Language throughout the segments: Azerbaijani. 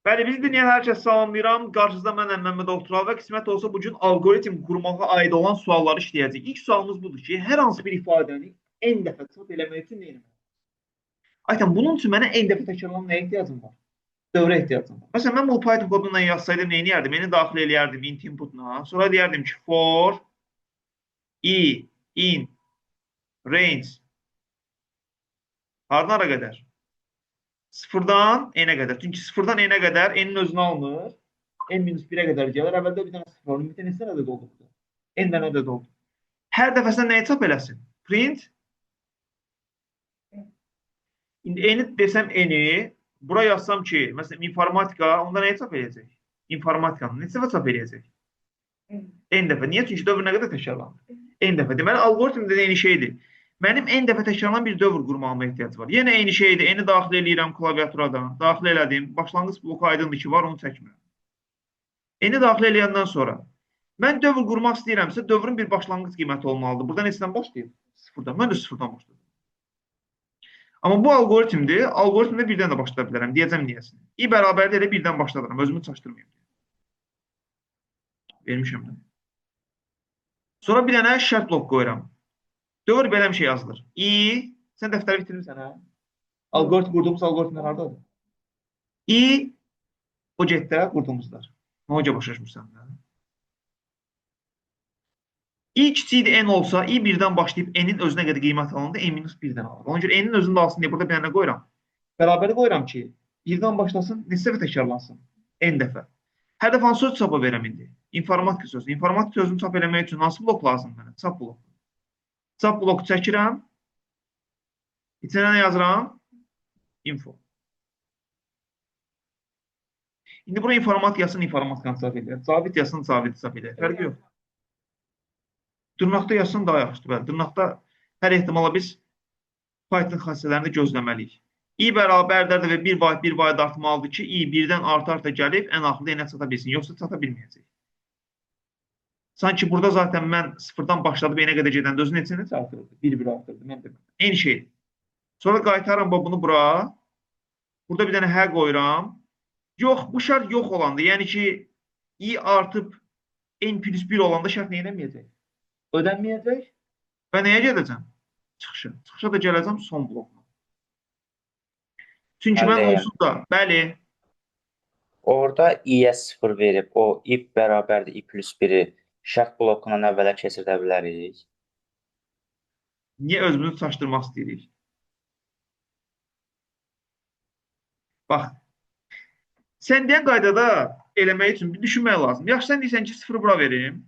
Bəli, bizi dinləyən hər kəs salamlayıram. Qarşınızda mənəm Məmməd Tural və qismət olsa bugün alqoritm qurmağa aid olan sualları işləyəcəyik. İlk sualımız budur ki, hər hansı bir ifadəni n dəfə çap eləmək üçün nə etməli? Aytan, bunun üçün mənə n dəfə təkrarlanan nəyə ehtiyacım var? Dövrə ehtiyacım var. Məsələn, mən bunu Python koduna yazsaydım, nə edərdim? N-i daxil eləyərdim int input-una. Sonra deyərdim ki, for i in range hardan hara qədər? Sıfırdan n-ə qədər. Çünki sıfırdan n-ə qədər n-in özünü almır. N minus 1-ə qədər gəlir. Əvvəldə bir dənə sıfır var. Ümumiyyətlə neçə ədəd oldu burada? N dənə ədəd oldu. Hər dəfəsində nəyi çap eləsin? Print. İndi n-i desəm n-i, bura yazsam ki, məsələn, informatika, onda nəyi çap eləyəcək? İnformatikanı neçə dəfə çap eləyəcək? N dəfə. Niyə? Çünki dövr nə qədər təkrarlanır? N dəfə. Deməli, alqoritmdə də eyni şeydir. Mənim n dəfə təkrarlanan bir dövr qurmağıma ehtiyac var. Yenə eyni şeydir. N-i daxil eləyirəm klaviaturadan. Daxil elədim. Başlanğıc bloku aydındır ki, var, onu çəkmirəm. N-i daxil eləyəndən sonra mən dövr qurmaq istəyirəmsə, dövrün bir başlanğıc qiyməti olmalıdır. Burada neçədən başlayıb? Sıfırdan. Mən də sıfırdan başladım. Amma bu alqoritmdir. Alqoritmdə birdən də başlaya bilərəm. Deyəcəm niyəsini. İ bərabərdə elə birdən başladıram. Özümü çaşdırmayayım. Vermişəm də. Sonra bir dənə şərt blok qoyuram. Dövr belə bir şey yazılır. İ, sən dəftəri bitirmirsən, hə? Alqoritm qurduğumuz alqoritmlər hardadır? İ, o getdə qurduğumuzlar. Nə hoca başa düşmürsən də? İ kiçikdir n olsa, i birdən başlayıb n-in özünə qədər qiymət alanda n minus 1-dən alır. Ona görə n-in özünü də alsın deyə burada bir dənə qoyuram. Bərabəri qoyuram ki, birdən başlasın, neçə dəfə təkrarlansın? N dəfə. Hər dəfə hansı söz çapa verəm indi? İnformatika sözü. İnformatika sözünü çap eləmək üçün hansı blok lazım mənə? Çap bloku. Çap bloku çəkirəm. İçinə nə yazıram? Info. İndi bura informatik yazsın, informatikanı çap eləyər. Cavid yazsın, Cavidi çap eləyər. Fərqi yox. Dırnaqda yazsın daha yaxşıdır. Bəli, dırnaqda hər ehtimala biz Python xassələrini gözləməliyik. İ bərabərdir və bir vahid bir vahid artmalıdır ki, i birdən arta-arta gəlib ən axırda n-ə çata bilsin. Yoxsa çata bilməyəcək. Sanki burada zaten mən sıfırdan başladıb n-ə qədər gedəndə özü neçə neçə artırırdı? Bir-bir artırırdı. Mən demirəm. Eyni şeydir. Sonra qaytarıram bunu bura. Burada bir dənə hə qoyuram. Yox, bu şərt yox olanda, yəni ki, i artıb n plus 1 olanda şərt nə eləməyəcək? Ödənməyəcək. Və nəyə gedəcəm? Çıxışa. Çıxışa da gələcəm son blokuna. Çünki mən onsuz da, bəli. Orada i-yə 0 verib, o i bərabərdir i plus 1-i şərt blokundan əvvələ keçirdə bilərik. Niyə özümüzü çaşdırmaq istəyirik? Bax, sən deyən qaydada eləmək üçün bir düşünmək lazım. Yaxşı, sən deyirsən ki, sıfırı bura verim.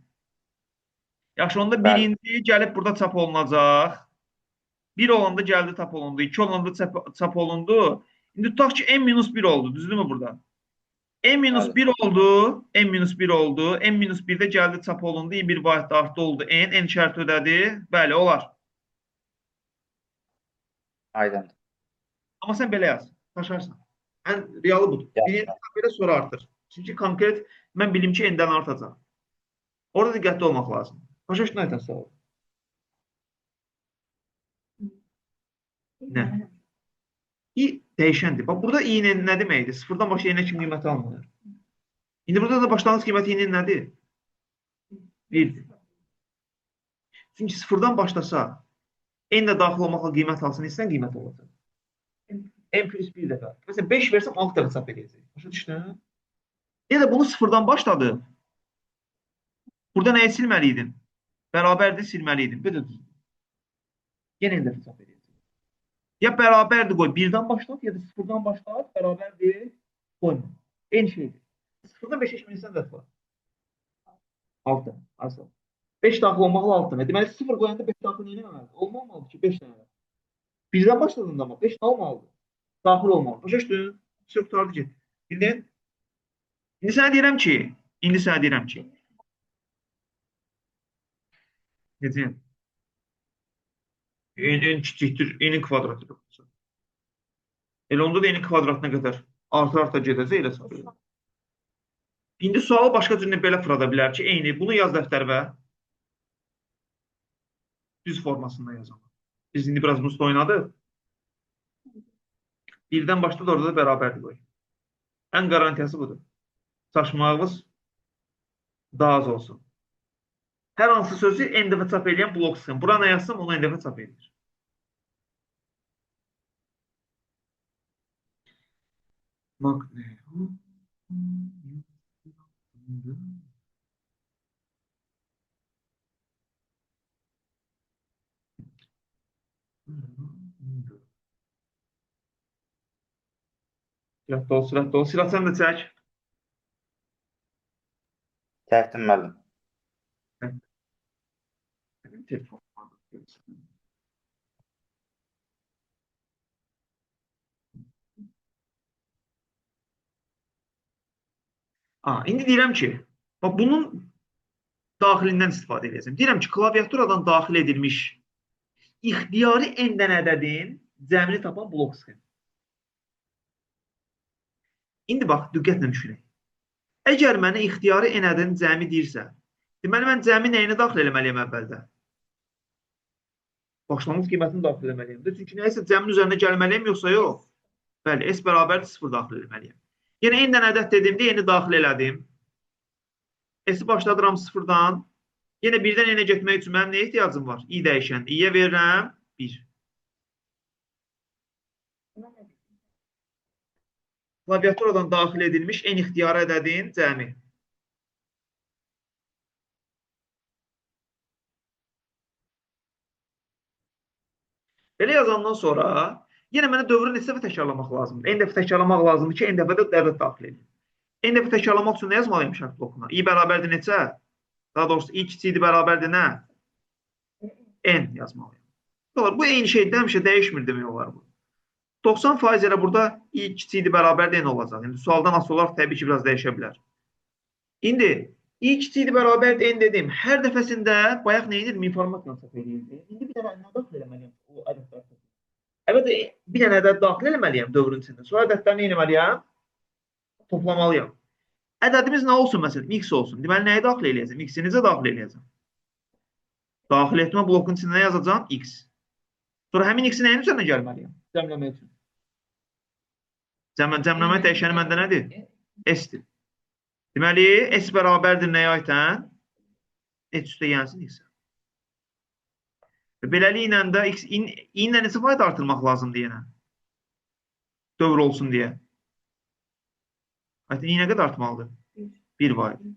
Yaxşı, onda birinci gəlib burada çap olunacaq. 1 olanda gəldi, çap olundu. 2 olanda çap olundu. İndi tutaq ki, n minus 1 oldu. Düzdürmü burada? N minus 1 oldu. N minus 1 oldu. N minus 1-də gəldi, çap olundu. I bir vahid artdı oldu. N, N şərti ödədi. Bəli, olar. Aydındır. Amma sən belə yaz. Taşarsan. Ən realı budur. Birinci belə sonra artır. Çünki konkret mən bilim ki, n-dən artacaq. Orada diqqətli olmaq lazım. Başa düşdün Aytan sualı? Nə? İ dəyişəndir. Bax, burada i nə deməkdir? Sıfırdan başa n-ə kimi qiyməti almır. İndi burada da başlanğıc qiyməti i-nin nədir? 1-dir. Çünki sıfırdan başlasa, n də daxil olmaqla qiymət alsın, neçədən qiymət olacaq? N plus 1 dəfə. Məsələn, 5 versəm 6 dəfə çap eləyəcək. Başa düşdün? Ya da bunu sıfırdan başladı. Burada nəyi silməli idin? Bərabərdir, silməli idin. Bir də düzdür. Yenə n dəfə çap eləyəcək. Ya bərabərdir qoy, birdən başlat, ya da sıfırdan başlat, bərabərdir, qoyma. Eyni şeydir. Sıfırdan 5-ə kimi neçə dəfə var? 6. Asıl. 5 daxil olmaqla 6 dənə. Deməli, 0 qoyanda 5 daxil nə eləməlidir? Olmamalıdır ki, 5 dənə. Birdən başladığında amma 5 nə olmalıdır? Daxil olmalıdır. Başa düşdün? Söz qurtardı ki. Bildin? İndi sənə deyirəm ki, necə? N kiçikdir, n-in kvadratıdır. Elə onda da n-in kvadratına qədər arta-arta gedəcək, elə çıxır. İndi sualı başqa cür belə fırlada bilər ki, eyni, bunu yaz dəftərə düz formasında yazalım. Biz indi biraz bunu oynadıq. Birdən başda da orada da bərabərdir qoy. Ən qarantiyası budur. Çaşmağınız daha az olsun. Hər hansı sözü n dəfə çap eləyən blok sxem. Bura nə yazsam, onu n dəfə çap edir. Bak ne? Sürətli ol, sürətli ol. Silah sən də çək. Çəkdim müəllim. Telefon. İndi deyirəm ki, bax bunun daxilindən istifadə edəcəm. Deyirəm ki, klaviaturadan daxil edilmiş ixtiyari n dənə ədədin cəmini tapan blok sxem. İndi bax, diqqətlə düşünək. Əgər mənə ixtiyari n ədədin cəmi deyirsə, deməli mən cəmi nəyini daxil eləməliyəm əvvəldə? Başlanğıc qiymətini daxil eləməliyəm. Çünki nəyisə cəmin üzərinə gəlməliyəm, yoxsa yox? Bəli, S bərabərdir 0 daxil eləməliyəm. Yenə n dənə ədəd dediyimdə n-i daxil elədim. S-i başladıram 0-dan. Yenə 1-dən n-ə getmək üçün mənim nəyə ehtiyacım var? İ dəyişən. İ-yə verirəm 1. Klaviaturadan daxil edilmiş n ixtiyari ədədin cəmi. Belə yazandan sonra yenə mənə dövrü neçə dəfə təkrarlamaq lazımdır? N dəfə təkrarlamaq lazımdır ki, n dəfə də ədəd daxil edeyim. N dəfə təkrarlamaq üçün nə yazmalıyam şərt blokuna? İ bərabərdir neçə? Daha doğrusu, i kiçikdir bərabərdir nə? N yazmalıyam. Bu eyni şeydir, həmişə dəyişmir demək olar bu. 90% elə burada i kiçikdir bərabərdir n olacaq. İndi sualdan asılı olaraq təbii ki, biraz dəyişə bilər. İndi i kiçikdir bərabərdir n dedim. Hər dəfəsində bayaq nə edirdim? İnformasiyanı çap eləyirdim. İndi bir dənə nə daxil eləməliyəm? O ədədləri. Əlbəttə, bir dənə ədəd daxil eləməliyəm dövrün içində. Sonra ədədləri nə eləməliyəm? Toplamalıyam. Ədədimiz nə olsun məsələn? X olsun. Deməli, nəyi daxil eləyəcəm? X-i necə daxil eləyəcəm? Daxil etmə blokun içində nə yazacağam? X. Sonra həmin X-i nəyin üzərinə gəlməliyəm? Cəmləmək üçün. Cəmləmə dəyişəni məndə nədir? S-dir. Deməli, S bərabərdir nəyə aidən? S üstə gəlsin X-ə. Beləliklə də X, i-lə neçə fayda artırmaq lazımdır yenə? Dövr olsun deyə. Aytın, i nə qədər artmalıdır? 1 vahid.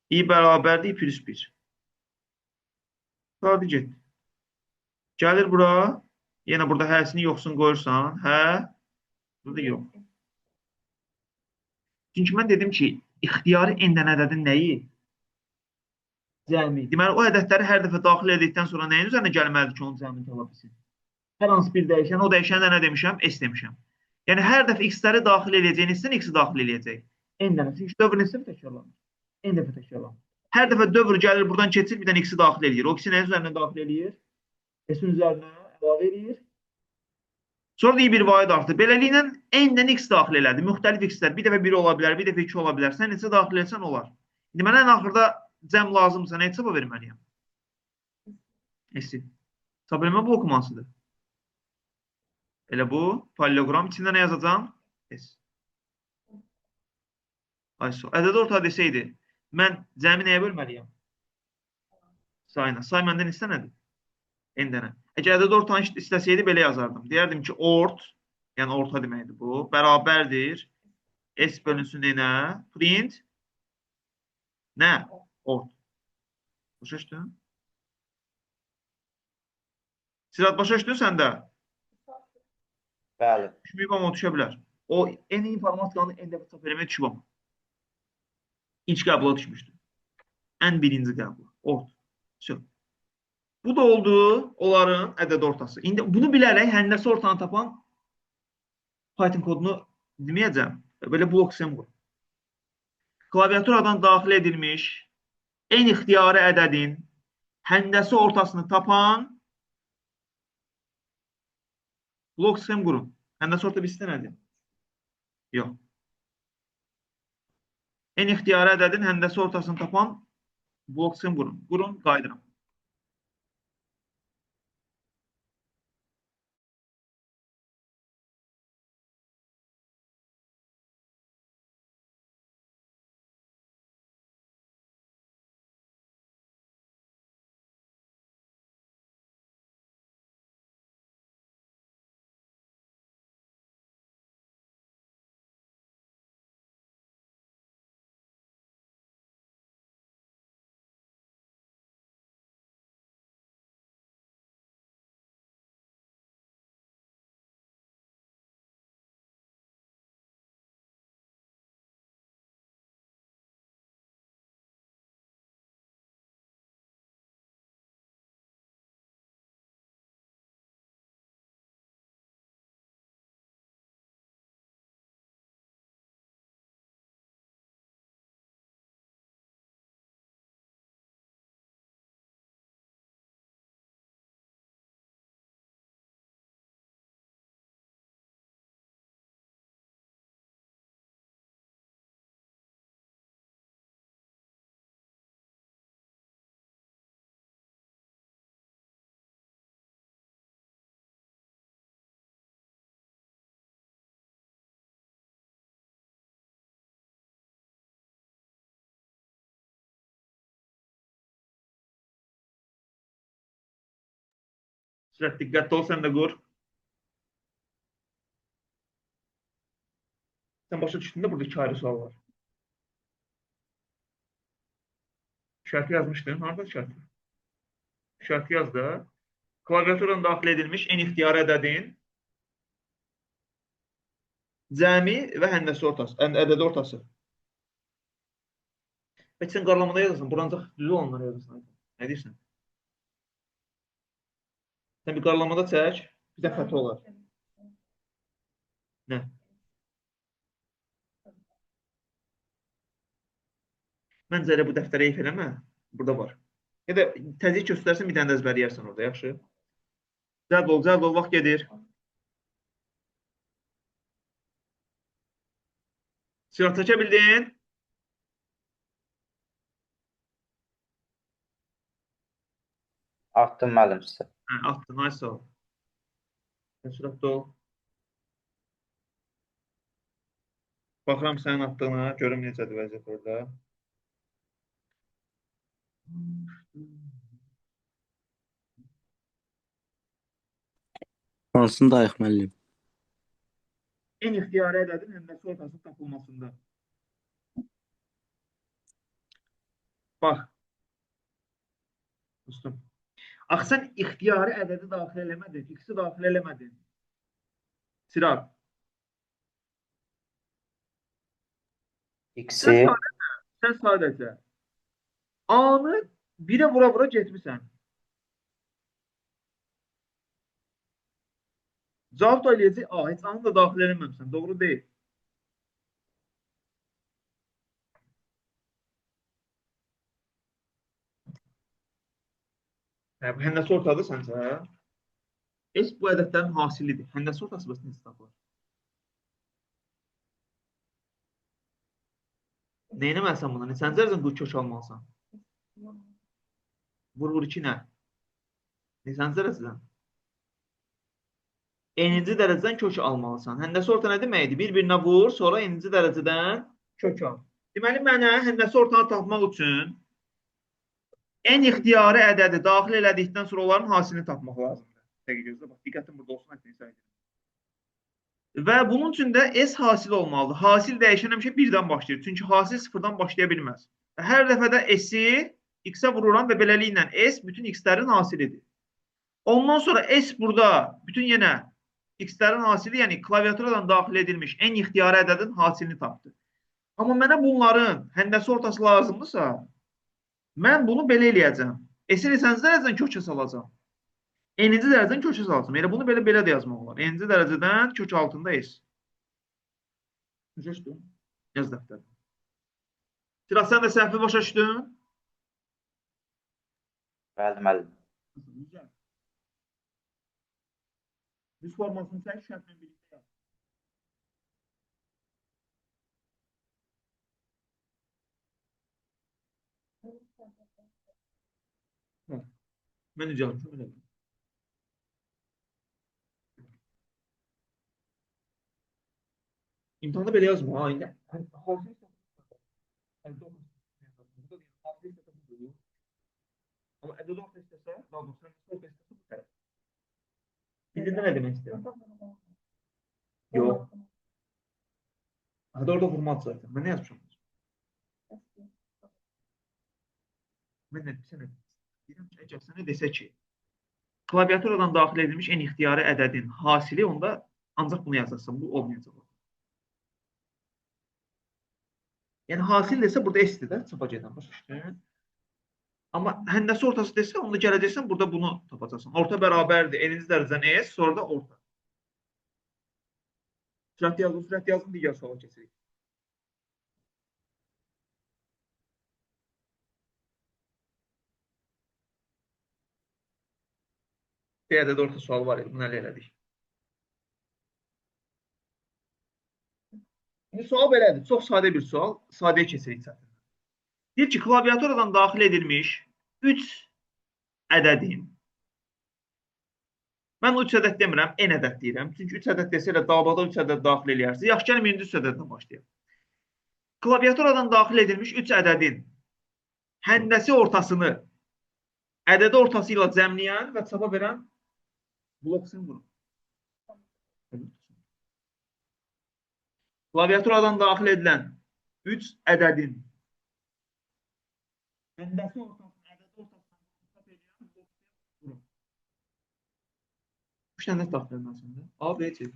I bərabərdir i plus 1. Sadə getdi. Gəlir bura. Yenə burada həsini yoxsun qoyursan. Hə? Burada yox. Çünki mən dedim ki, ixtiyari n dənə ədədin nəyi? Cəmi. Deməli, o ədədləri hər dəfə daxil edildikdən sonra nəyin üzərinə gəlməlidir ki, onun cəmini tapa bilsin? Hər hansı bir dəyişən, o dəyişənə nə demişəm? S demişəm. Yəni, hər dəfə x-ləri daxil eləyəcək, neçədən x-i daxil eləyəcək? N dənə. Çünki dövr neçə dəfə təkrarlanır? N dəfə təkrarlanır. Hər dəfə dövr gəlir, buradan keçir, bir dənə x-i daxil eləyir. O x-i nəyin üzərinə daxil eləyir? S-in üzərinə əlavə eləyir. Sonra da i bir vahid artır. Beləliklə, n-dən x daxil elədi. Müxtəlif x-lər. Bir dəfə 1 ola bilər, bir dəfə 2 ola bilər. Sən neçə daxil etsən olar. İndi mənə ən axırda cəm lazımsa, nə hesaba verməliyəm? S-i. Hesab eləmə bloku hansıdır? Elə bu. Parallelogram içində nə yazacağam? S. Ayso. Ədəd orta desəydi, mən cəmi nəyə bölməliyəm? Sayına. Say məndə neçə dənədir? N dənə. Əgər ədəd ortanı istəsəydi, belə yazardım. Deyərdim ki, ort, yəni orta deməkdir bu, bərabərdir. S bölünsün n-ə, print, nə? Ort. Başa düşdün? Sirat, başa düşdün sən də? Bəli. Düşməyib, amma o düşə bilər. O, n informasiyanı n dəfə çap eləməyə düşüb amma. İlk qəbula düşmüşdü. Ən birinci qəbula. Ort. Söz. Bu da oldu onların ədəd ortası. İndi bunu bilərək həndəsə ortanı tapan Python kodunu deməyəcəm. Belə blok sistem qur. Klaviaturadan daxil edilmiş n ixtiyari ədədin həndəsi ortasını tapan blok sistem qurun. Həndəsi orta bilsin nədir? Yox. N ixtiyari ədədin həndəsi ortasını tapan blok sistem qurun. Qurun, qayıdıram. Sürət, diqqətli ol, sən də qur. Sən başa düşdün də burada iki ayrı sual var. Şərti yazmışdın. Harada şərti? Şərti yaz da. Klaviaturadan daxil edilmiş en ixtiyari ədədin cəmi və həndəsi ortası, ədədi ortası. Bəlkə sən qarlamada yazasan, bura ancaq düz olanları yazasan. Nə deyirsən? Sən bir qarlamada çək, bir də xəta olar. Nə? Məncə elə bu dəftərə eyf eləmə. Burada var. Ya da təzyiq göstərsən, bir dənə də əzbərləyərsən orada, yaxşı. Cəld ol, cəld ol, vaxt gedir. Silah çəkə bildin? Atdım müəllim sizə. Hə, atdın, ay sağ ol. Sən sürətli ol. Baxıram sənin atdığına, görüm necədir vəziyyət orada. Hansını dayıq müəllim? En ixtiyari ədədin həndəsi ortasının tapılmasında. Bax. Dostum. Axı sən ixtiyari ədədi daxil eləmədin, x-i daxil eləmədin. Sirat. X-i Sən sadəcə A-nı 1-ə vura-vura getmisən. Cavab da eləyəcək A. Heç A-nı da daxil eləməmsən. Doğru deyil. Hə, bu həndəsi ortadır səncə? Hə? S bu ədədlərin hasilidir. Həndəsi ortası bəs necə tapılır? Nə etməlisən buna? Neçənci dərəcədən bu kök almalısan? Vur, vur 2 nə? Neçənci dərəcədən? N-ci dərəcədən kök almalısan. Həndəsi orta nə deməkdir? Bir-birinə vur, sonra n-ci dərəcədən kök al. Deməli, mənə həndəsi ortanı tapmaq üçün n ixtiyari ədədi daxil elədikdən sonra onların hasilini tapmaq lazımdır. Dəqiq gözlə, bax, diqqətin burada olsun, hətta izah edirəm. Və bunun üçün də S hasil olmalıdır. Hasil dəyişən həmişə birdən başlayır. Çünki hasil sıfırdan başlaya bilməz. Və hər dəfə də S-i X-ə vururam və beləliklə S bütün X-lərin hasilidir. Ondan sonra S burada bütün yenə X-lərin hasili, yəni klaviaturadan daxil edilmiş n ixtiyari ədədin hasilini tapdı. Amma mənə bunların həndəsi ortası lazımdırsa, mən bunu belə eləyəcəm. S-i neçənci dərəcədən kökə salacam? N-ci dərəcədən kökə salacam. Yəni bunu belə də yazmaq olar. N-ci dərəcədən kök altında S. Başa düşdün? Yaz dəftərdə. Sirat, sən də səhvi başa düşdün? Bəli, müəllim. Güzel. Düz formasını çək, şərtlə birlikdə yaz. Hə. Mən necə yazmışam, elə. İmtahanda belə yazma, ha, indi. Hasil istəsə budur. Amma ədəd orta istəsə, daha doğrusu, orta istəsə bu tərəf. Bildin nə demək istəyirəm? Yox. Hadi orada vurmaz zaten. Mən nə yazmışam? Mən nə sənə deyirəm ki, əgər sənə desə ki, klaviaturadan daxil edilmiş en ixtiyari ədədin hasili, onda ancaq bunu yazacaqsan. Bu olmayacaq. Yəni hasil desə burada S-dir də, çapa gedən, başa düşdün? Amma həndəsi ortası desə, onda gələcəksən, burada bunu tapacaqsan. Orta bərabərdir, n-ci dərəcədən S, sonra da orta. Sürət yazdım, sürət yazdım, digər suala keçirik. Bir ədəd orta sualı var idi, bunu həll elədik. İndi sual belədir, çox sadə bir sual, sadəyə keçirik çətin. Deyir ki, klaviaturadan daxil edilmiş 3 ədədin, mən 3 ədəd demirəm, n ədəd deyirəm. Çünki 3 ədəd desə elə davada 3 ədəd daxil eləyərsə, yaxşı gəlin birinci 3 ədəddən başlayaq. Klaviaturadan daxil edilmiş 3 ədədin həndəsi ortasını ədədi ortası ilə cəmləyən və çapa verən Blok sən vurun. Klaviaturadan daxil edilən 3 ədədin həndəsi ortasına, ədədi ortasına hesab edən blok sən vurun. 3 dənə daxil edilməsin də. A, B, C.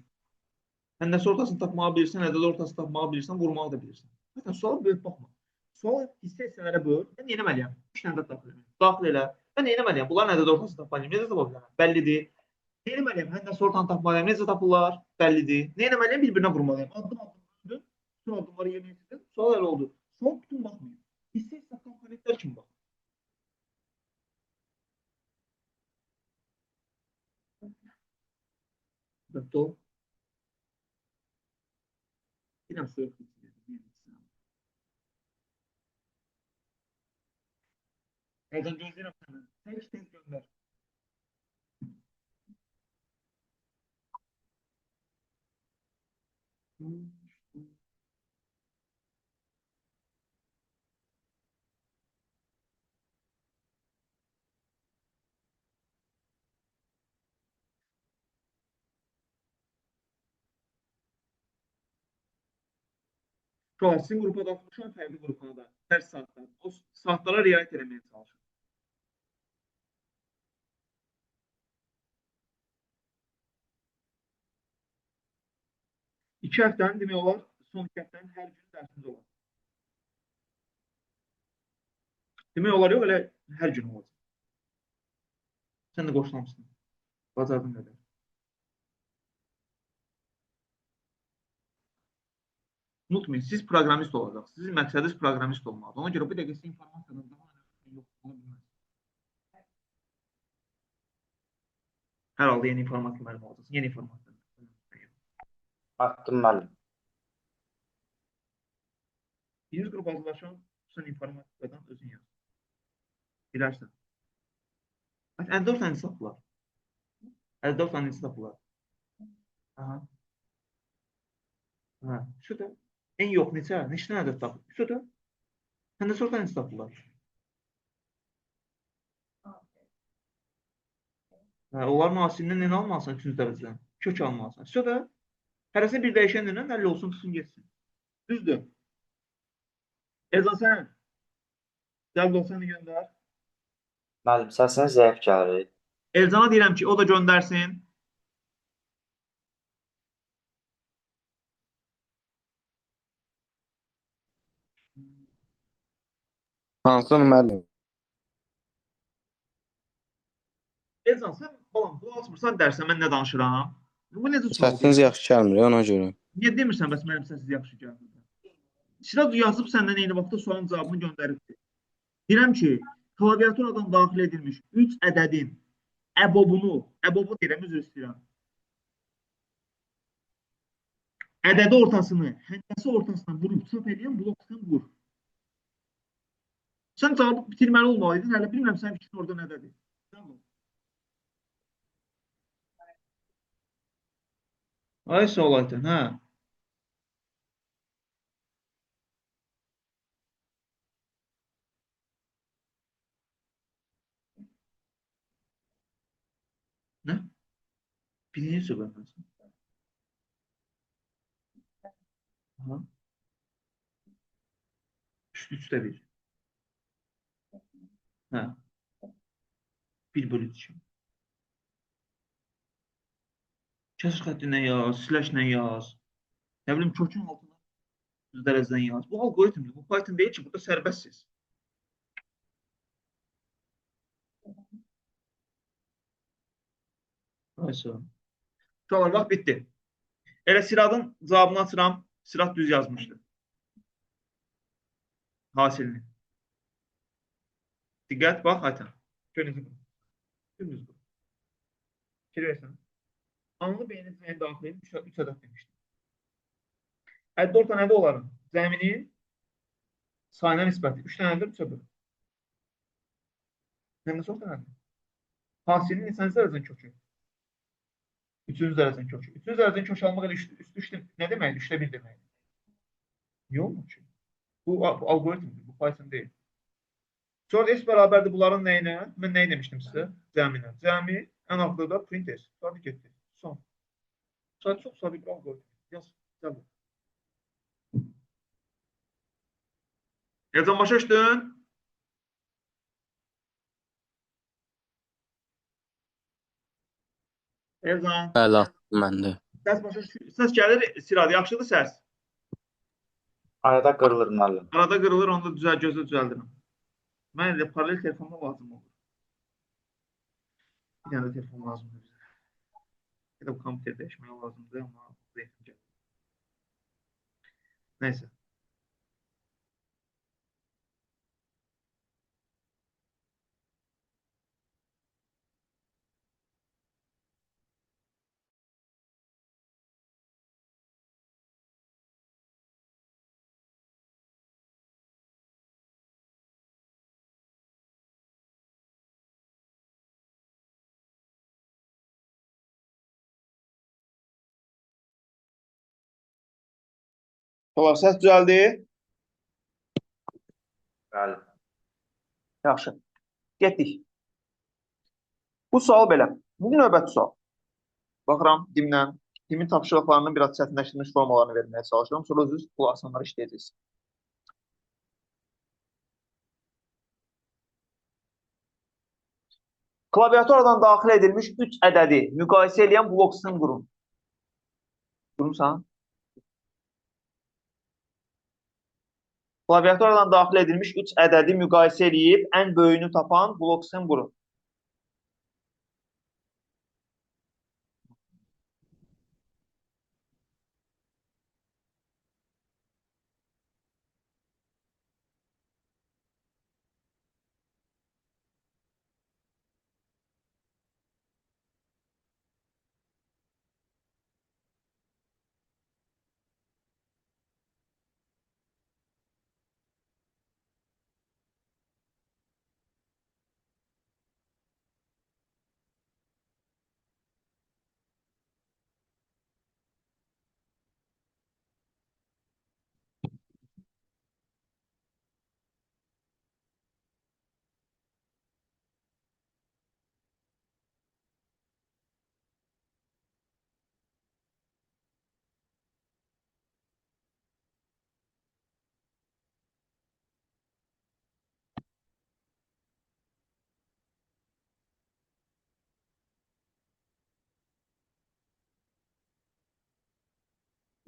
Həndəsi ortasını tapmağı bilirsən, ədədi ortasını tapmağı bilirsən, vurmağı da bilirsən. Zaten suala böyük baxma. Sualı hissə hissələrə böl. Mən nə etməliyəm? 3 dənə daxil eləməliyəm. Daxil elə. Mən nə etməliyəm? Bunların ədədi ortasını tapmalıyam. Necə tapa bilərəm? Bəllidir. Nə etməliyəm? Həndəsi ortanı tapmalıyam. Necə tapırlar? Bəllidir. Nə etməliyəm? Bir-birinə vurmalıyam. Addım addım böldüm. Bütün addımları yerinə yetirdim. Sual elə oldu. Sual bütün baxmayın. Hissə hissə komponentlər kimi bax. Dol. Bilirəm soyuq bitir. Elcan gözləyirəm səndən. Tez tez göndər. Uşaqlar, sizin qrupa daxil fərqli qrupuna da dərs saatları. O saatlara riayət eləməyə çalışın. İki həftənin demək olar, son 2 həftənin hər gün dərsiniz olar. Demək olar, yox, elə hər gün olacaq. Sən də qoşulamısın. Bacardın qədər. Unutmayın, siz proqramist olacaqsınız. Sizin məqsədiniz proqramist olmalıdır. Ona görə bu dəqiqə sizin informasiyadan daha önəmli yox ola bilməz. Hər halda yeni informasiya müəllimi olacaqsın. Yeni informasiya. Atdım müəllim. Birinci qrup hazırlaşan sən informatikadan özün yaz. Bilərsən. Bax, 54 dənə tapılar. 54 dənə tapılar. Aha. Hə, şu da. En yox neçə? Neçə dənə ədəd tapılır? Şu da. Sən də sonra neçə tapırlar? Hə, onların hasilindən nə almalısan 3-cü dərəcədən? Kök almalısan. Şu da. Hərəsini bir dəyişənlə həll olsun, tutsun, getsin. Düzdür. Elcan sən. Cəld ol, sən də göndər. Müəllim, səsiniz zəif gəlir. Elcana deyirəm ki, o da göndərsin. Hansını müəllim? Elcan, sən balam, qulaq asmırsan dərsə mən nə danışıram? Bu necə sualdır? Səsiniz yaxşı gəlmir ona görə. Niyə demirsən bəs mənim səsiz yaxşı gəlmir? Siraz yazıb səndən eyni vaxtda sualın cavabını göndəribdir. Deyirəm ki, klaviaturadan daxil edilmiş 3 ədədin əbobunu, əbobu deyirəm, üzr istəyirəm. Ədədi ortasını, həndəsi ortasına vurub çap eləyən blok sən vur. Sən cavabı bitirməli olmalıydın. Hələ bilmirəm sənin fikrin orada nədədir. Ay sağ ol Aytən, hə. Nə? Birini necə bölməlisən? Aha. 3'te 1. Hə. 1 bölü 2. Kəsir xətti ilə yaz, slash-la yaz. Nə bilim, kökün altına 100 dərəcədən yaz. Bu algoritmdir. Bu Python deyil ki, burada sərbəstsiz. Aysa. Uşaqlar, vaxt bitdi. Elə Siradın cavabını açıram. Sirad düz yazmışdı. Hasilini. Diqqət, bax, Aytan. Gör necə qurur. Dümdüz qurur. Fikir versən. Anlı beynin zəmin daxil edib 3 ədəd demişdim. Əddə orta nədə onların? Zəminin sayına nisbəti. 3 dənədir, 3-ə böl. Həndəsə orta nədir? Hasilinin neçənci dərəcənin kökü? 3-cü dərəcənin kökü. 3-cü dərəcənin kökü almaq elə 3 nə deməkdir? 3-də 1 deməkdir. Niyə olmur ki? Bu algoritmdir, bu Python deyil. Sonra S bərabərdir bunların nəyinə? Mən nəyi demişdim sizə? Cəminə. Cəmi Ən axırda da print S. Qurtardı getdi. Son. Sadə, çox sadə bir algoritm. Yaz. Gəl. Elcan başa düşdün? Elcan. Bəli, attım mən də. Səs başa düşür. Səs gəlir Sirad, yaxşıdır səs. Arada qırılır müəllim. Arada qırılır, onu da düzəl, gözlə düzəldirəm. Mən elə paralel telefonda lazım olur. Bir dənə də telefon lazımdır bizə. Bir də bu kompüter dəyişmək lazımdır, amma zehrim gəlir. Nəysə. Tamam, səs düzəldi. Bəli. Yaxşı. Getdik. Bu sual belə. İndi növbəti sual. Baxıram DİM-lə. DİM-in tapşırıqlarının biraz çətinləşdirilmiş formalarını verməyə çalışıram. Sonra özünüz bu asanları işləyəcəksiniz. Klaviaturadan daxil edilmiş 3 ədədi müqayisə edən blok sım qurun. Qurmusan? Klaviaturadan daxil edilmiş 3 ədədi müqayisə eləyib ən böyüyünü tapan blok sım qurun.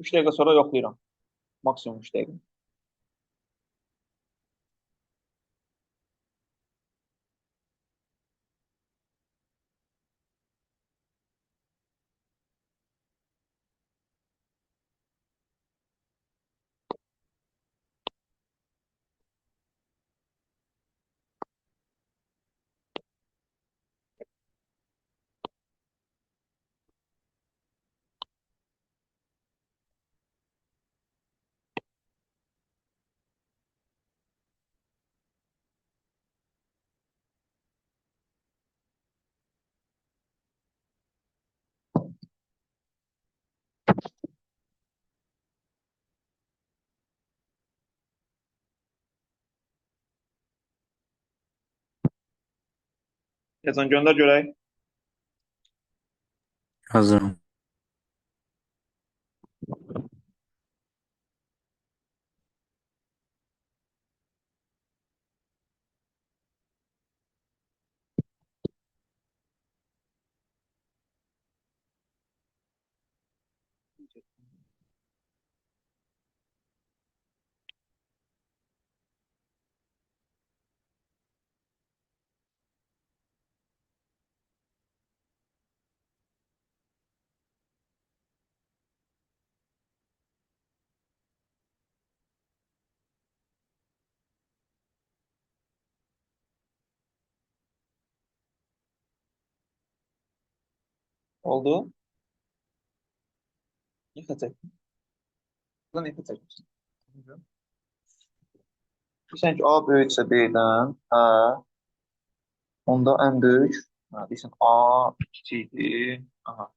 Üç dəqiqə sonra yoxlayıram. Maksimum 3 dəqiqə. Yazan göndər görək. Hazırım. Oldu. Niyə xətt çəkdin? Burada niyə xətt çəkmirsən? Deyirsən ki, A böyüksə B-dən, hə, onda ən böyük, hə, deyirsən A kiçikdir, aha.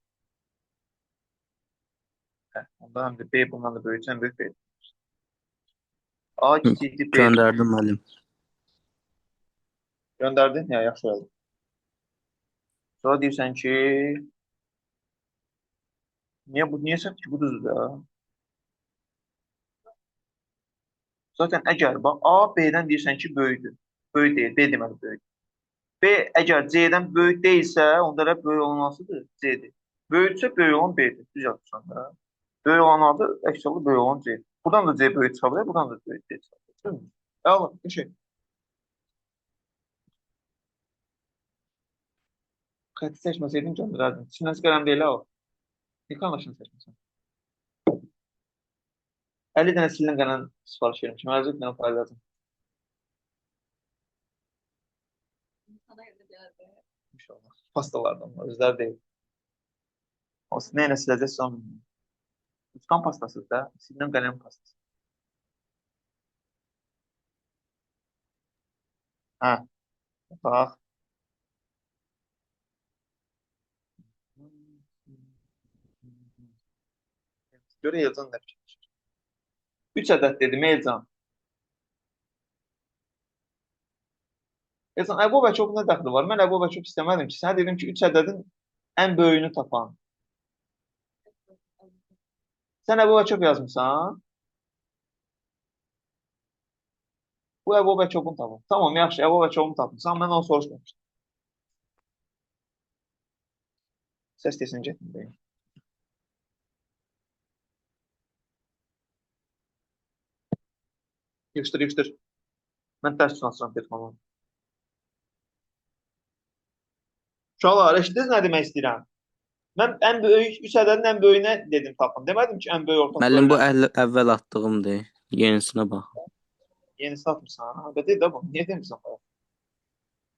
Hə, onda həm də B bundan da böyüksə, ən böyük B. A kiçikdir B. Göndərdim müəllim. Göndərdin? Ya, yaxşı oldu. Sonra deyirsən ki, niyə bu niyə səhvdir ki, bu düzdür də? Zaten əgər bax A B-dən deyirsən ki, böyükdür. Böyük deyil, B deməli böyük. B əgər C-dən böyük deyilsə, onda elə böyük olan hansıdır? C-dir. Böyüksə böyük olan B-dir. Düz yazırsan da. Böyük olan adı əks halda böyük olan C. Buradan da C böyük çıxa bilər, buradan da böyük C çıxa bilər. Əla, qəşəng. Xətti seçməsəydin göndərərdim. Sinəsi qələm deyil o. Niyə seçməsən? 50 dənə silinən qələm sifariş vermişəm. 50 dənə payladım. Sana geldi. İnşallah. Pastalardan var, özləri deyil. O nə ilə siləcəksə onu bilmirəm. Uçqan pastası da, silinən qələm pastası. Hə, bax. Görə Elcan nə fikirləşir? 3 ədəd dedim Elcan. Elcan, Əbu və Çopun nə dəxli var? Mən Əbu və Çop istəmədim ki, sənə dedim ki, 3 ədədin ən böyüyünü tapan. Sən Əbu və Çop yazmısan. Bu Əbu və Çopun tapın. Tamam, yaxşı, Əbu və Çopun tapmısan. Mən onu soruşmamışdım. Səs desin getmir. Yığışdır, yığışdır. Mən dərs üçün açıram telefonu. Uşaqlar, eşitdiniz nə demək istəyirəm? Mən ən böyük, 3 ədədin ən böyüyünə dedim tapın. Demədim ki, ən böyük ortaq Müəllim bu bölünən. əvvəl atdığımdır. Yenisinə bax. Yenisini atmısan. Ha, belə deyil də bunu. Niyə demirsən bayaq?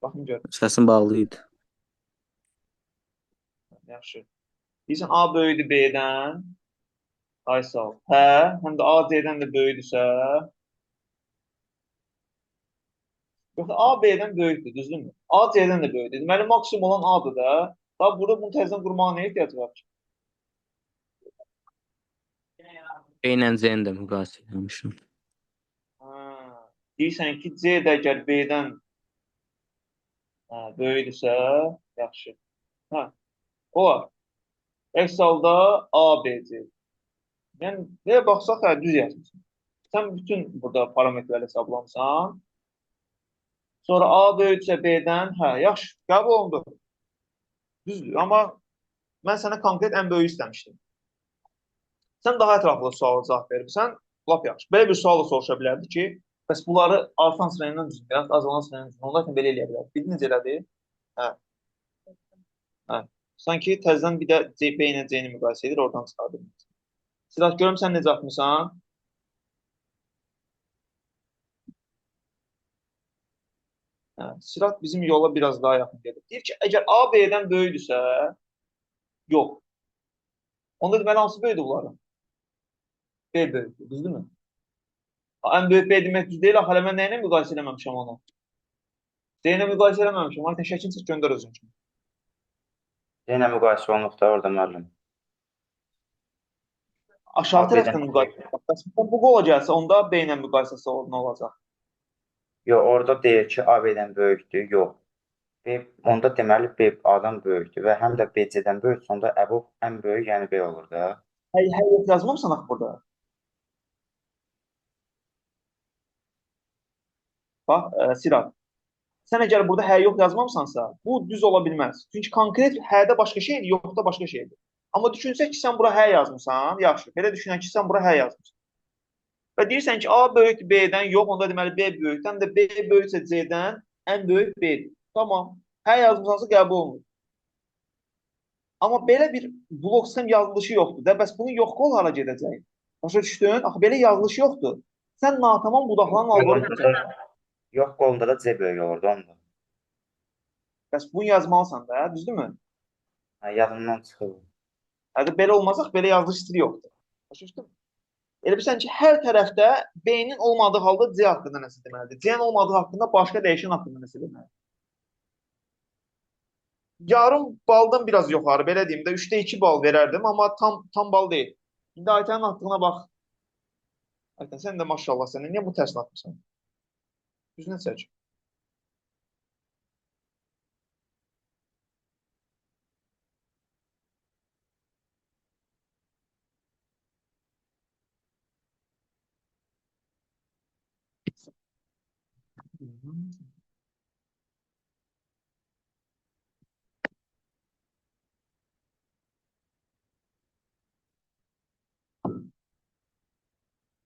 Baxın gör. Səsim bağlı idi. Yaxşı. Deyirsən A böyükdür B-dən. Ay sağ ol. Hə, həm də A C-dən də böyükdürsə. Yoxsa A B-dən böyükdür, düzdürmü? A C-dən də böyükdür. Deməli maksimum olan A-dır da. Daha burada bunu təzədən qurmağa nə ehtiyac var ki? B ilə C-ni də müqayisə eləmişəm. Hə. Deyirsən ki, C də əgər B-dən böyükdürsə, yaxşı. Hə. Olar. Əks halda A, B, C. Yəni, belə baxsaq, hə, düz yazmısan. Sən bütün burada parametrləri hesablamısan. Sonra A böyüksə B-dən, hə, yaxşı, qəbul olundu. Düzdür, amma mən sənə konkret ən böyüyü istəmişdim. Sən daha ətraflı suala cavab vermirsən, lap yaxşı. Belə bir sual da soruşa bilərdi ki, bəs bunları artan sırayla düzün, azalan sırayla düzün. Onlar kimi belə eləyə bilər. Bildin necə elədi? Hə. Hə. Sanki təzədən bir də C, B ilə C-ni müqayisə edir, oradan çıxardır. Sirat, görüm sən necə atmısan? Hə, Sirat bizim yola biraz daha yaxın gedir. Deyir ki, əgər A B-dən böyükdürsə, yox. Onda deməli hansı böyükdür bunların? B böyükdür, düzdürmü? Ən böyük B demək düz deyil, axı hələ mən nə ilə müqayisə eləməmişəm onu? C ilə müqayisə eləməmişəm. Aytən, şəklini çək, göndər özün kimi. C ilə müqayisə olunub da orada müəllim. Aşağı tərəfdən müqayisə. Bəs bu qola gəlsə, onda B ilə müqayisəsi nə olacaq? Yox, orada deyir ki, A B-dən böyükdür. Yox. B, onda deməli B A-dan böyükdür və həm də B C-dən böyükdür. Onda əbob ən böyük, yəni B olur da. Hə, hə yox yazmamısan axı burada. Bax, Sirat. Sən əgər burada hə yox yazmamısansa, bu düz ola bilməz. Çünki konkret hədə başqa şeydir, yoxda başqa şeydir. Amma düşünsək ki, sən bura hə yazmısan, yaxşı. Belə düşünək ki, sən bura hə yazmısan. Və deyirsən ki, A böyükdür B-dən, yox, onda deməli B böyükdür. Həm də B böyüksə C-dən, ən böyük B-dir. Tamam. Hə yazmısansa qəbul olunur. Amma belə bir blok sistem yazılışı yoxdur da. Bəs bunun yox qol hara gedəcək? Başa düşdün? Axı belə yazılışı yoxdur. Sən natamam budaqların alqoritmi. Yox qolunda da C böyük olurdu onda. Bəs bunu yazmalısan da, düzdürmü? Hə, yadımdan çıxıb. Hə, belə olmaz axı, belə yazılış stili yoxdur. Başa düşdün? Elə bilirsən ki, hər tərəfdə B-nin olmadığı halda C haqqında nəsə deməlidir. C-nin olmadığı haqqında başqa dəyişən haqqında nəsə deməlidir. Yarım baldan biraz yuxarı, belə deyim də, 3-də 2 bal verərdim, amma tam bal deyil. İndi Aytənin atdığına bax. Aytən, sən də maşallah sənə, niyə bu tərsini atmısan? Üzünə çək.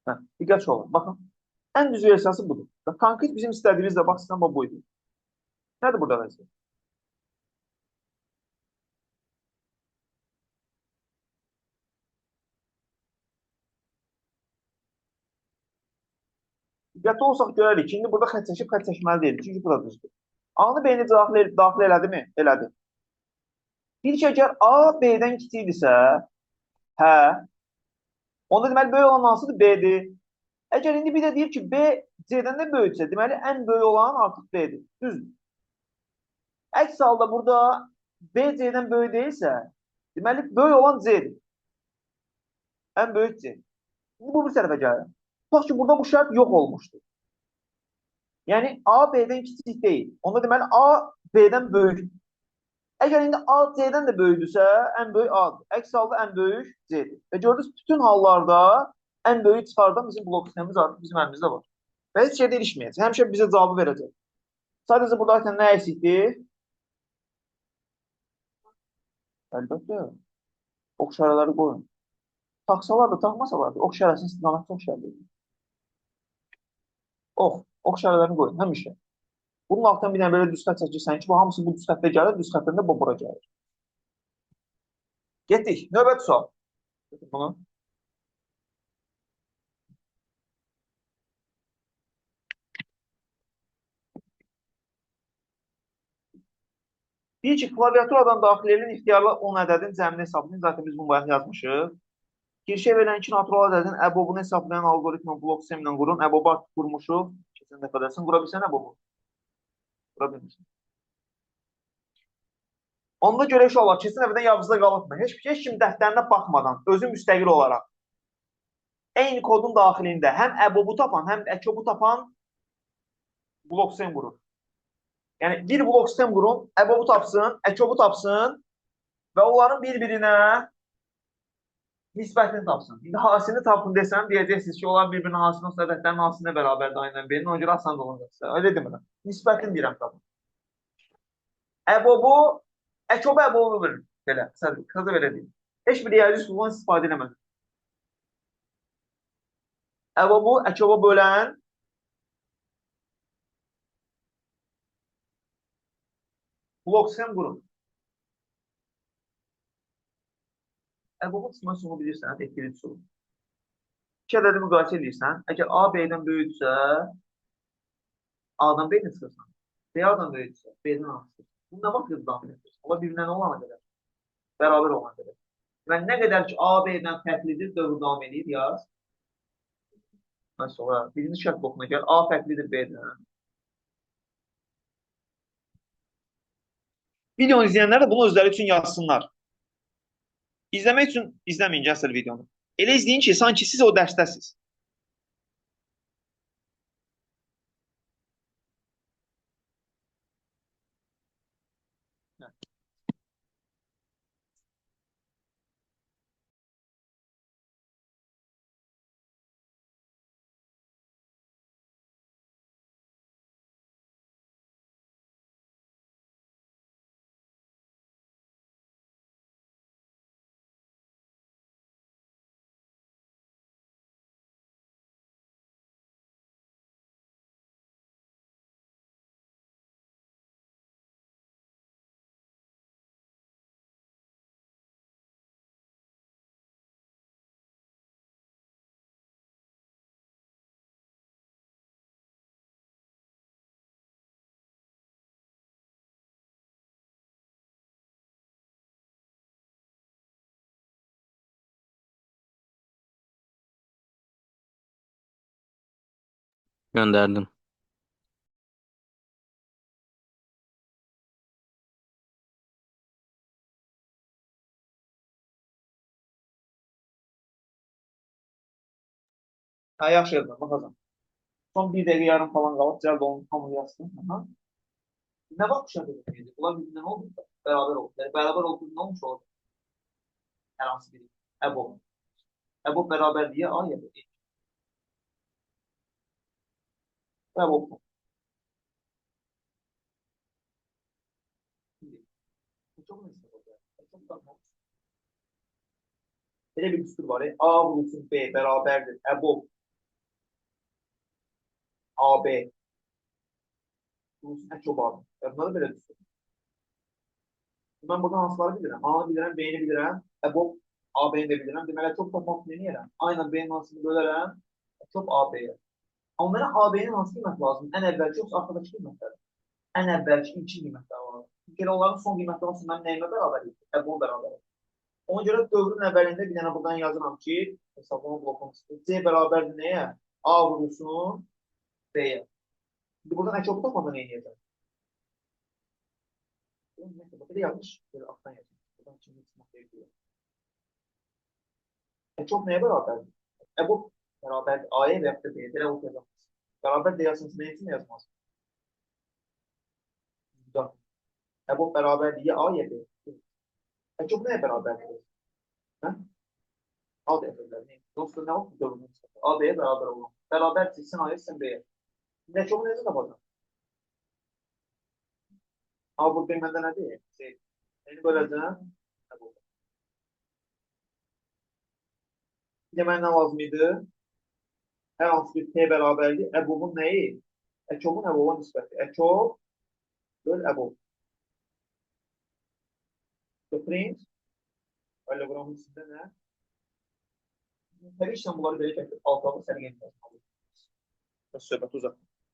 Hə, diqqətli olun. Baxın, ən düz versiyası budur. Və konkret bizim istədiyimiz də bax, sistem bu idi. Nədir burada vəziyyət? Diqqətli olsaq görərik ki, indi burada xətt çəkib xətt çəkməli deyil. Çünki bu da düzdür. A-nı B-ni daxil elədimi? Elədi. Deyir ki, əgər A B-dən kiçikdirsə, hə, onda deməli böyük olan hansıdır? B-dir. Əgər indi bir də deyir ki, B C-dən də böyüksə, deməli ən böyük olan artıq B-dir. Düzdür. Əks halda burada B C-dən böyük deyilsə, deməli böyük olan C-dir. Ən böyük C. İndi bu bir tərəfə gəlir. Tutaq ki, burada bu şərt yox olmuşdur. Yəni A B-dən kiçik deyil. Onda deməli A B-dən böyükdür. Əgər indi A C-dən də böyükdürsə, ən böyük A-dır. Əks halda ən böyük C-dir. Və gördünüz, bütün hallarda ən böyük çıxardan bizim blok sistemimiz artıq bizim əlimizdə var. Və heç yerdə ilişməyəcək. Həmişə bizə cavabı verəcək. Sadəcə burada artıq nə əksikdir? Əlbəttə. Ox işarələri qoyun. Taxsalar da, taxmasalar da ox işarəsinin istiqaməti çox şərlidir. Ox işarələrini qoyun, həmişə. Bunun altından bir dənə belə düz xətt çəkirsən ki, bu hamısı bu düz xəttə gəlir, düz xəttdən də bu bura gəlir. Getdik. Növbəti sual. Götür bunu. Deyir ki, klaviaturadan daxil edilən ixtiyarlı 10 ədədin cəmini hesablayın. Zaten biz bunu bayaq yazmışıq. Girişə verilən 2 natural ədədin əbobunu hesablayan alqoritma blok sistemi ilə qurun. Əbobu artıq qurmuşuq. Keçən dəfədə. Sən qura bilsən əbobu? Qura bilmirsən. Onda görək uşaqlar, keçən dəfədən yadınızda qalıbmı? Heç kim dəftərinə baxmadan, özü müstəqil olaraq eyni kodun daxilində həm əbobu tapan, həm əkobu tapan blok sistem qurur. Yəni, bir blok sistem qurun, əbobu tapsın, əkobu tapsın və onların bir-birinə nisbətini tapsın. İndi hasilini tapın desəm, deyəcəksiniz ki, onlar bir-birinin hasilini olsa, ədədlərin hasilinə bərabərdir aynen birinin, ona görə asan da olacaqsa. Öyle demirəm. Nisbətini deyirəm tapın. Əbobu, əkobu əbobu verir. Belə, qısaca belə deyim. Heç bir riyazi üsuldan istifadə eləmədim. Əbobu, əkobu bölən blok sistem qurun. Əbobun çıxma üsulunu bilirsən, təkbir üsulu. İki ədədi müqayisə edirsən. Əgər A B-dən böyükdürsə, A-dan B-dən çıxırsan. B A-dan böyükdürsə, B-dən A çıxırsan. Bunu nə vaxt daxil edirsən? Ola birinə nə olana qədər? Bərabər olana qədər. Yəni, nə qədər ki A B-dən fərqlidir, dövr davam edir, yaz. Məsələn, birinci şərt blokuna gəl. A fərqlidir B-dən. Videonu izləyənlər də bunu özləri üçün yazsınlar. İzləmək üçün izləməyin gənclər videonu. Elə izləyin ki, sanki siz o dərsdəsiz. Gönderdim. Hə, yaxşı yazdım, baxacağam. Son bir dəqiqə yarım falan qalıb, cəld olun, hamı yazsın. Aha. Nə vaxt uşaq edilməyəcək? Bunlar bir-birinə nə oldu? Bərabər oldu. Yəni, bərabər oldu, nə olmuş oldu? Hər hansı biri. Əbob. Əbob bərabərliyə A ya B. Əbob. Çox necə tapacaq? Çox tapmaq. Belə bir düstur var. A vurulsun B bərabərdir. Əbob AB vurulsun əkob AB. Bunlar da belə düstur. Mən buradan hansıları bilirəm? A-nı bilirəm, B-ni bilirəm, əbob AB-ni də bilirəm. Deməli, əkob tapmaq üçün nə edirəm? A ilə B-nin hansını bölərəm? Əkob AB-yə. Amma mənə AB-nin hansı qiymət lazım? Ən əvvəlki yoxsa axırdakı qiymətləri? Ən əvvəlki ilkin qiymətləri lazım. Çünki elə onların son qiymətləri olsa mənim nəyimə bərabər idi? Əbob bərabər idi. Ona görə dövrün əvvəlində bir dənə buradan yazıram ki, hesablama blokunun üstü C bərabərdir nəyə? A vurulsun B-yə. İndi buradan əkobu tapmadan nə edəcəm? Ümumiyyətlə, belə yazmış, belə altdan yazmış. Buradan ikinci çıxmaq gerekiyor. Əkob nəyə bərabərdir? Əbob bərabərdir A-ya və yaxud da B-yə. Belə olub yazamaz. Bərabər də yazsın, nə üçün yazmaz? Əbob bərabərdir ya A ya B. Əkob nəyə bərabərdir? Hə? A da yaza bilər. Yoxsa nə oldu dövrünün çıxdı? A B-yə bərabər olan. Bərabər sən A-ya, sən B-yə. İndi əkobu necə tapacaq? A bu B məndə nədir? C. Neyini böləcəm? Əbob. Bir də mənə nə lazım idi? Hər hansı bir T bərabərdir. Əbobun nəyi? Əkobun əboba nisbəti. Əkob böl əbob. Print paralleloqramın içində nə? Təbii ki, bunları belə gətirib alt-alta səliqə yazmalıyıq. Söhbəti uzatma.